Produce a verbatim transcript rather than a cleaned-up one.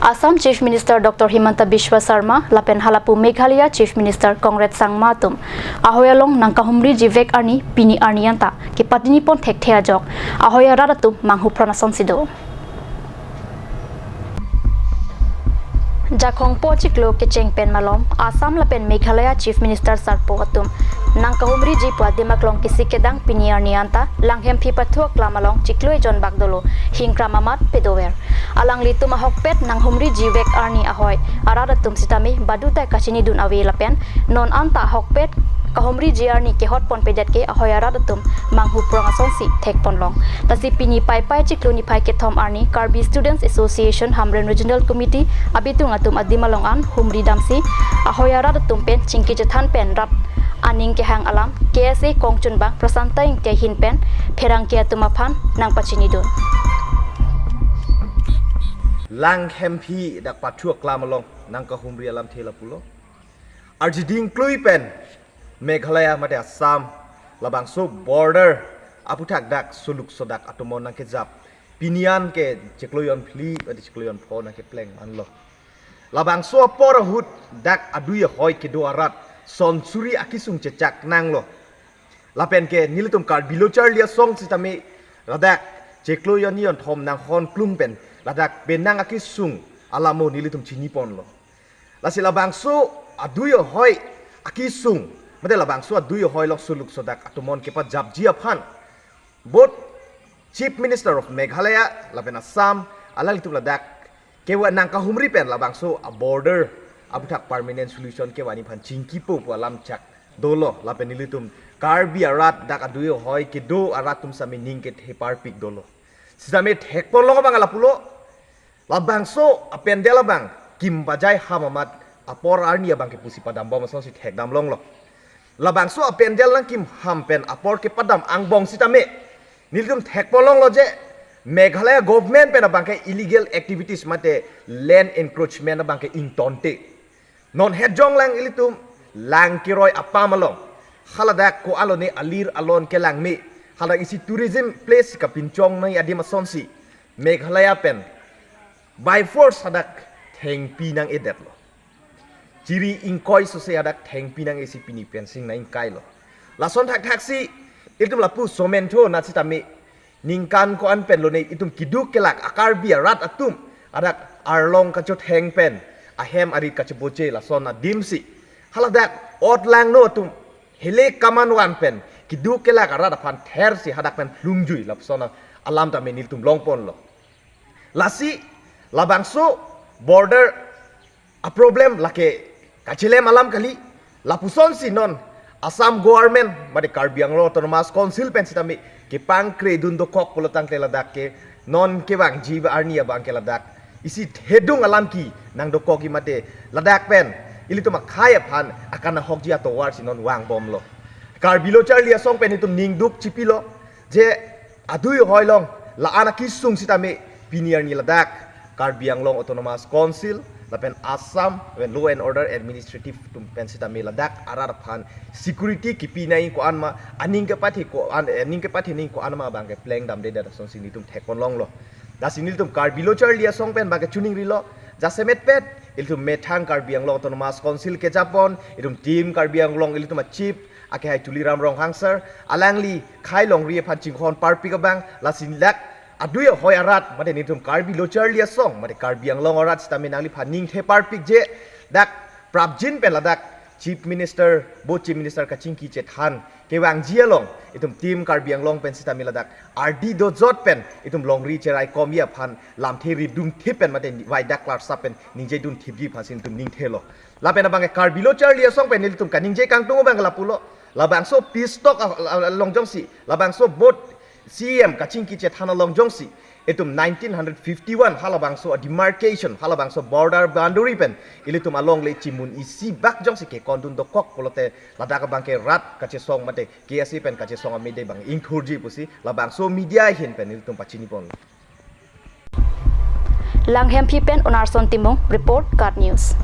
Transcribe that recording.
Assam Chief Minister Doctor Himanta Biswa Sarma lapen halapu Meghalaya Chief Minister Conrad Sangma atum ahoi along nangkahumriji vek arni pini arni anta kepatini pon thekthe ajok ahoi arat atum manghu pran asonsi do. Jakhong po chiklo kecheng pen malom Assam lapen Meghalaya Chief Minister sarpo atum nangkahumriji pu adim aklong kesik kedang pini arni anta Langhemphi pathu aklam along chiklo ejon bak dolo, hingkram amat pedover. Alanglitum ahokpet nanghumriji vek arni ahoi arat atum sitame baduta kachinidun ave lapen non anta ahokpet kahumriji arni kehot ponpedet ke ahoi arat atum manghu prong asonsi thek ponlong. Lasi pini Paipai chiklo niphai kethom arni Karbi Students Association Hamren Regional Committee abitung atum adim along an humri damsi ahoi arat atum pen chingki chethan pen rat aning kehang alam K S A kongchunbang Prasanta Ingti ahin pen pherangke atum aphan nangpachinidun. Langhemphi dak pathu aklam along nangkahumri alamthe lapulo. Arjiding klui pen Meghalaya mate Assam labangso border aputhak dak suluk sodak atomon nangkejap pini an ke chiklo jonphli mate chiklo jonpho nangkepleng manlo. Labangso apor ahut dak adui ahoi kedo arat sonsuri akisung chechak nanglo. Lapen ke nelitum Karbi Lo Charli Asong sitame ladak chiklo jonni jonthom nanghon klung pen ladak penang akisung alamo nelitum chini ponlo. Lasi labangso adui ahoi akisung mate labangso adui ahoi along suluk sodak atomon kepajapji aphan both Chief Minister of Meghalaya lapen Assam alanglitum ladak kevan nangkahumri pen labangso a border aputhak permanent solution kevan aphan chingkipo pu alam chak dolo lapen nelitum Karbi arat dak adui ahoi kedo arat atum sitame ning kethe parpik dolo. Sitame thek ponlong abang lapulo. Labangso apendel abang kim bajai ham amat apor arni abang ke pusi padam bom asonsi thek damlonglo. Labangso apendel nangkim ham pen apor kepadam angbong sitame nelitum thek ponlonglo je Meghalaya government pen abang ke illegal activities mate land encroachment abang ke ingtonte. Non het jonglang ilitum Langkeroi apam along haladak ko-an lone alir alon kelangme, haladak isi tourism place kapinchong nai adim asonsi Meghalaya pen by force hadak thengpi nang-edetlo. Chiri ingkoi sose hadak thengpi nang-esi pini pen sing nang-ingkailo. Lason thakthaksi ilitum lapu somentho na sitame ningkan ko-an pen lone itum keduk kelak a Karbi arat atum hadak arlong kachotheng pen ahem arit kachoboche lason adimsi haladak ot langno atum hele kamanwan pen keduk kelak arat aphan thersi hadak pen lhungjui lapuson alam tame nelitum long ponlo. Lasi labangso border a problem lake kachelem alam kali, lapusonsi non Assam government mate Karbi Anglong Autonomous Council pen sitame kepangkre dun dokok pulo tangte ladak ke non kevangji ba arni abang ke ladak isi thedung alam ke nang dokokji mate ladak pen ilitum akhei aphan akan ahokji atovar si non vang bomlo. Karbi Lo Charli Asong pen itum ning duk chipilo je adui ahoi along la-an akisung sitame pini arni ladak Karbi Anglong Autonomous Council lapen Assam lapen Law and Order Administrative atum pen sitame ladak arat aphan security kepi nai ko-an ma, aning kepathe ko-an, eh, aning kepathe nai ko-an ma abang ke pleng damdedet asonsi nelitum thek ponlonglo. Lasi nelitum Karbi Lo Charli Asong pen abang ke chuningrilo, jasemet pet ilitum methang Karbi Anglong Autonomous Council kejapon, itum team Karbi Anglong ilitum a chief akehai Tuliram Ronghang sir, alangli khei longri aphan chinghon parpik abang, lasi dak adui ahoi arat mate nelitum Karbi Lo Charli Asong mate Karbi Anglong arat sitame nangliphan ningthe parpik je dak prapjin pen ladak Chief Minister, bo Chief Minister kachingki chethan kevangji along itum team Karbi Anglong pen sitame ladak ardi dojot pen itum longri cherai komji aphan lamthe ridun thip pen mate vai dak klarsap pen ningje dun thipji aphan si itum ningthelo. Lapen abang ke Karbi Lo Charli Asong pen nelitum kaningje kangtung abang ke lapulo. Labangso peace talk a, a, along jongsi, labangso both C M kachingki chethan along jongsi itum nineteen hundred fifty-one halabangso a demarcation, halabangso border boundary pen ilitum alongle chimun isi bak jongsi kekondun dokok pulote ladak abang ke rat kachesong mate K S A pen kachesong amede abang ingthurji pusi labangso media ahin pen ilitum pachini pon. Langhemphi pen Onarson Timung, report, KAT News.